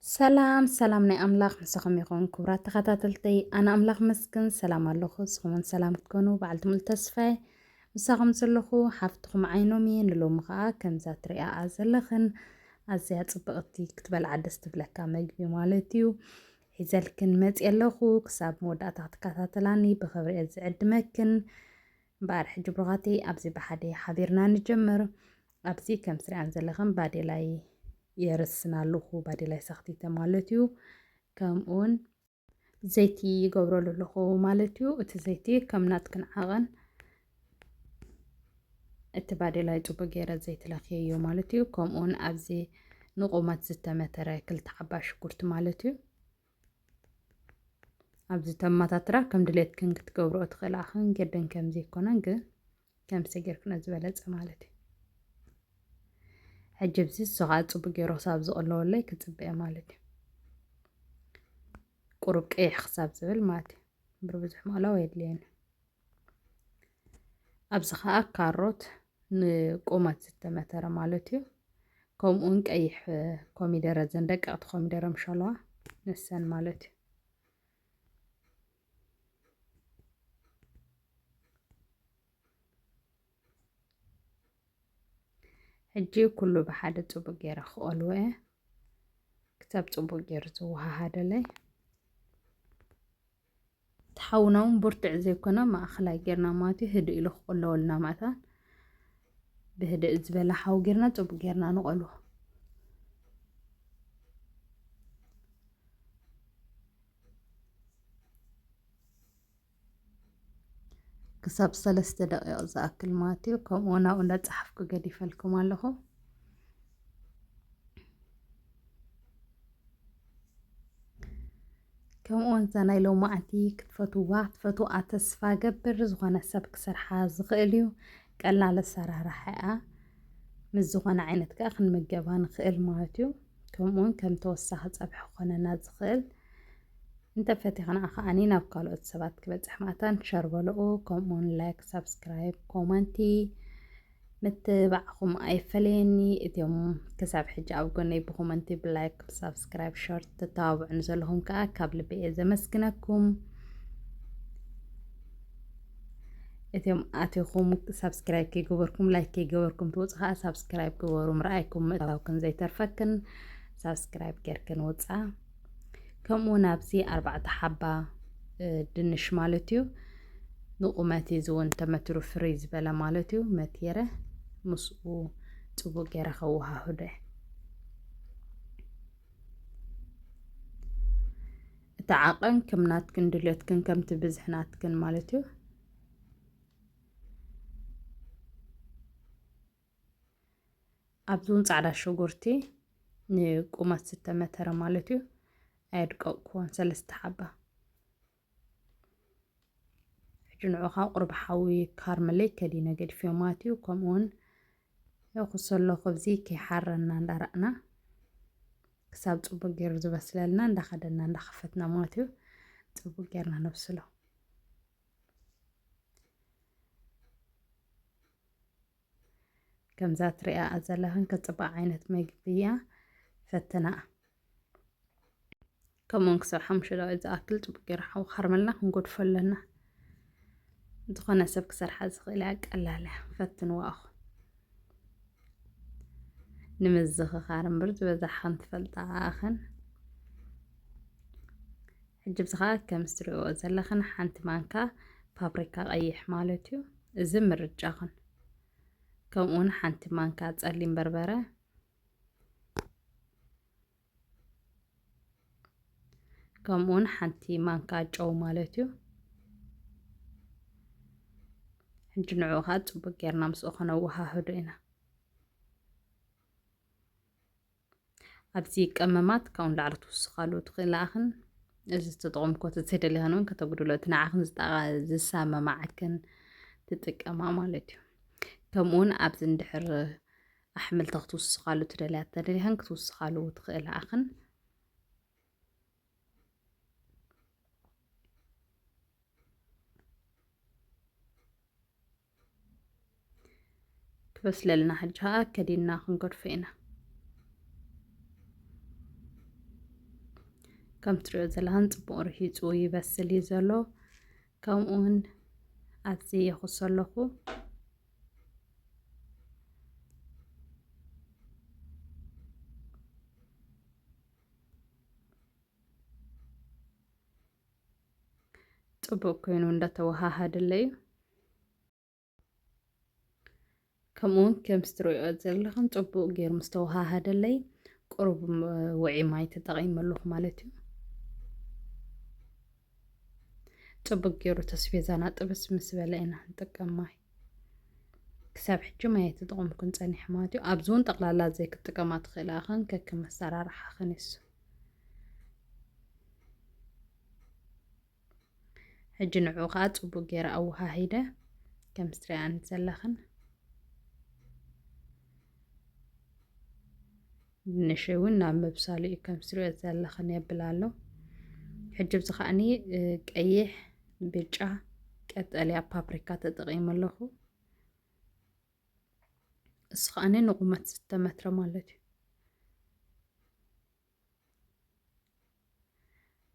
ሰላም ሰላም ናይ ኣምላኽ ምሳኹም ይኹን ክቡራት ተኸታተልተይ። ኣነ ኣምላኽ መስክን ሰላም ኣለኹ። ንስኹም እውን ሰላም ክትኮኑ በዓልቲ ሙሉ ተስፋ እየ። ምሳኹም ዘለኹ ሓፍትኹም ዓይኖም እየ። ንሎሚ ኸዓ ከምዛ ትሪኣኣ ዘለኽን ኣዝያ ጽብቕቲ ክትበልዓ ደስ ትብለካ መግቢ ማለት እዩ ሒዘልክን መፅእ ኣለኹ። ክሳብ መወዳእታ ክትከታተላኒ ብኽብሪ እየ ዝዕድመክን። እምበኣር ሕጂ ብሩኻተይ ኣብዚ ብሓደ ሓቢርና ንጀምር። ኣብዚ ከም ትሪኣን ዘለኽን ባዴላይ የርስን ኣለኹ። ባዴላይ ሰኽቲተ ማለት እዩ። ከምኡውን ዘይቲ ይገብረሉ ኣለኹ ማለት እዩ። እቲ ዘይቲ ከም ናትክን ዓቐን እቲ ባዴላይ ጽቡቅ ገይረ ዘይቲ ለኽየዮ ማለት እዩ። ከምኡውን ኣብዚ ንቁመት ዝተመተረ ክልተ ሓባ ሽጉርቲ ማለት እዩ። ኣብዚ ተማታትራ ከም ድሌትክን ክትገብርኦ ትኽእላ። ኣኽን ገደን ከምዚ ይኮነን ግን ከምዚ ጌርክን ዝበለጸ ማለት እዩ። ሕጂ ኣብዚ እሱ ከዓ ጽቡቅ ገይሩ ክሳብ ዝቕለወለይ ክጽበየ ማለት እዩ። ቁሩብ ቀይሕ ክሳብ ዝብል ማለት እዩ። እምበር ብዙሕ ምቕላው የድልየን። ኣብዚ ከዓ ካሮት ንቁመት ዝተመተረ ማለት እዩ። ከምኡውን ቀይሕ ኮሚደረ፣ ዘን ደቀቕቲ ኮሚደረ ምሻለዋ ንሰን ማለት እዩ። ሕጂ ኩሉ ብሓደ ጽቡቅ ገይረ ክቐልዎ እየ። ክሳብ ጽቡቅ ገይሩ ዝወሃሃደለይ። እቲ ሓውና እውን ብርቱዕ ዘይኮነ ማእኸላይ ጌርና ማለት እዩ። ህድእ ኢሉ ክቕለወልና መእታን ብህድእ ዝበለ ሓው ጌርና ጽቡቅ ጌርና ንቐልዎ። ክሳብ ሰለስተ ደቂቕ ዝኣክል ማለት እዩ። ከምኡ እውን ኣብኡ እንዳጸሓፍኩ ገዲፈልኩም ኣለኹ። ከምኡ እውን እዛ ናይ ሎማዓንቲ ክትፈትዋ ክትፈትዋ ተስፋ ገብር። ዝኾነ ሰብ ክሰርሓ ዝኽእል እዩ። ቀላል ኣሰራርሓ እያ። ምስ ዝኾነ ዓይነት ከኣ ክንምገባ ንኽእል ማለት እዩ። ከምኡ እውን ከም ተወሳኺ ጸብሒ ክኾነና ዝኽእል እንተፈቲኽና ከዓኒ ናብ ካልኦት ሰባት ክበጽሕ መእታን ሸር በልኡ። ከምኡውን ላይክ፣ ሳብስክራይብ፣ ኮመንቲ ምትባዕኹም ኣይፈለየኒ። እቲኦም ክሳብ ሕጂ ኣብ ጎነይ ብኮመንቲ፣ ብላይክ፣ ብሳብስክራይብ፣ ሸር ትተባብዑኒ ዘለኹም ከኣ ካብ ልቢ እየ ዘመስግነኩም። እቲኦም ኣቲኹም ሳብስክራይብ ከይገበርኩም፣ ላይክ ከይገበርኩም ትወጹ ከኣ ሳብስክራይብ ግበሩ። ምርኣይኩም ምእታውክን ዘይተርፈክን ሳብስክራይብ ጌርክን ውጻ። ከምኡ ናብዚ ኣርባዕተ ሓባ፣ እ፣ ድንሽ ማለት እዩ። ንቁመት እዚ እውን ተመትሩ ፍርይ ዝበለ ማለት እዩ። መትየረ ምስኡ ጽቡቅ ገይረ ከወሃህዶ እየ። እቲ ዓቐን ከም ናትክን ድልዮትክን ከምቲ ብዝሒ ናትክን ማለት እዩ። ኣብዚ እውን ጻዕዳ ሽጉርቲ ንቁመት ዝተመተረ ማለት እዩ። ኣየድቀቕኩዎን ሰለስተ ሓባ። ሕጂ ንዑ ካብ ቁሩብ ሓዊ ካርመለይ ከዲነ ገዲፍዮ ማለት እዩ። ከምኡውን የኹሰሎ ከብዚ ከይሓረና እንዳረኣና ክሳብ ጽቡቅ ገይሩ ዝበስለልና እንዳኸደና እንዳኸፈትና ማለት እዩ። ጽቡቅ ገይርና ነብስሎ። ከምዛ ትሪኣ ዘለኽን ከጽባ ዓይነት መግቢ እያ። ፈትና። ከምኡውን ክሳብ ሓሙሽተ ደቂቕ ዝኣክል ጽቡቅ ገይሩ ሓዊ ካርመልና ክንጎድፎ ኣለና። ዝኾነ ሰብ ክሰርሓ ዝኽእል እያ፣ ቀላል እያ። ፈትንዋ ኣኹ። ንምዝኽኻር እምበር ዝበዛሕኽን ትፈልጣ ኣኽን። ሕጂ ብዚ ኸኣ ከም እትሪእዎ ዘለኽን ሓንቲ ማንካ ፓፕሪካ ቀይሕ ማለት እዩ። እዚ ምርጫኽን። ከምኡውን ሓንቲ ማንካ ጸሊም በርበረ፣ ከምኡውን ሓንቲ ማንካ ጨው ማለት እዩ። ሕጂ ንዕኡ ኸኣ ጽቡቅ ጌርና ምስኡ ኸነወሃህዶ ኢና። ኣብዚ ቀመማት ካብኡ ንላዕሊ ትውስኻሉ ትኽእላ ኣኽን። እዚ ዝተጠቐምኮ ተዘይደሊኽን እውን ከተጉድሎ፣ እቲ ንዓኽን ዝጠቓ-፣ ዝሳመማዓክን ትጥቀማ ማለት እዩ። ከምኡውን ኣብዚ እንድሕር ኣሕምልቲ ክትውስኻሉ ትደልያ ተደሊኽን ክትውስኻሉ ትኽእላ ኣኽን። ክበስለልና ሕጂ ኸኣ ከዲንና ክንገድፎ ኢና። ከም ትሪኦ ዘለኻን ጽቡቕ ርሂጹ ይበስል እዩ ዘሎ። ከምኡ እውን ኣብዚ የኹሶ ኣለኹ። ጽቡቕ ኮይኑ እንዳተወሃሃደለይ እዩ። ከምኡ እውን ከም ትሪኦ ዘለኹም ጽቡቕ ገይሩ ምስ ተወሃሃደለይ፣ ቁሩብ ም-፣ ውዑይ ማይ ተጠቒመ ኣለኹ ማለት እዩ። ጽቡቕ ገይሩ ተስቤዛና ጥብስ ምስ በለ ኢና ንጥቀም ማይ። ክሳብ ሕጂ ማይ ኣይተጠቐምኩን ጸኒሐ ማለት እዩ። ኣብዚ እውን ጠቕላላ ዘይክትጥቀማ ትኽእላ ኢኽን፣ ከከም ኣሰራርሓኽን እዩ። ሕጂ ንዕኡ ኸዓ ጽቡቕ ገይረ ኣወሃሂደ፣ ከም ትሪኣኒ ዘለኽን። ድንሸይ እውን ናብ ምብሳሉ እዩ፣ ከም ትሪኦ ዘለኽን የብል ኣሎ። ሕጂ ኣብዚ ኸዓኒ፣ እ፣ ቀይሕ፣ ብጫ፣ ቀጠልያ ፓፕሪካ ተጠቒመ ኣለኹ። እሱ ኸዓኒ ንቑመት ዝተመትረ ማለት እዩ።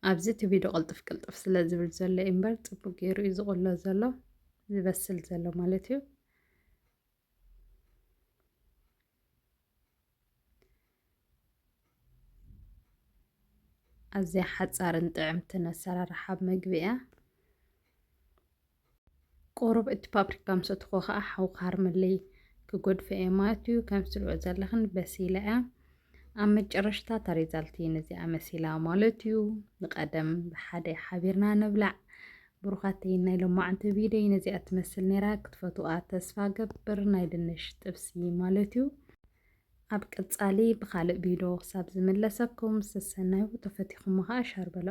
ኣብዚ እቲ ቪድዮ ቅልጥፍ ቅልጥፍ ስለ ዝብል ዘሎ እዩ እምበር፣ ጽቡቕ ገይሩ እዩ ዝቑሎ ዘሎ፣ ዝበስል ዘሎ ማለት እዩ። ኣዝያ ሓጻርን ጥዕምትን ኣሰራርሓ መግቢ እያ። ቁሩብ እቲ ፓፕሪካ ምስ ኣእተኹ ኸዓ ሓው ክሃርመለይ ክጎድፎ እየ ማለት እዩ። ከም ትሪኦ ዘለኽን በሲላ እያ። ኣብ መጨረሽታ እታ ሪዛልት ነዚኣ መሲላ ማለት እዩ። ንቐደም ብሓደ ሓቢርና ንብላዕ። ብሩኻተይ፣ ናይ ሎማዓንቲ ቪድዮ ነዚኣ ትመስል ነይራ። ክትፈትዋ ተስፋ ገብር። ናይ ድንሽ ጥብሲ ማለት እዩ። ኣብ ቀጻሊ ብኻልእ ቪድዮ ክሳብ ዝምለሰኩም፣ ሰሰናዩ። ተፈቲኹም ኸዓ ሸር በሎ።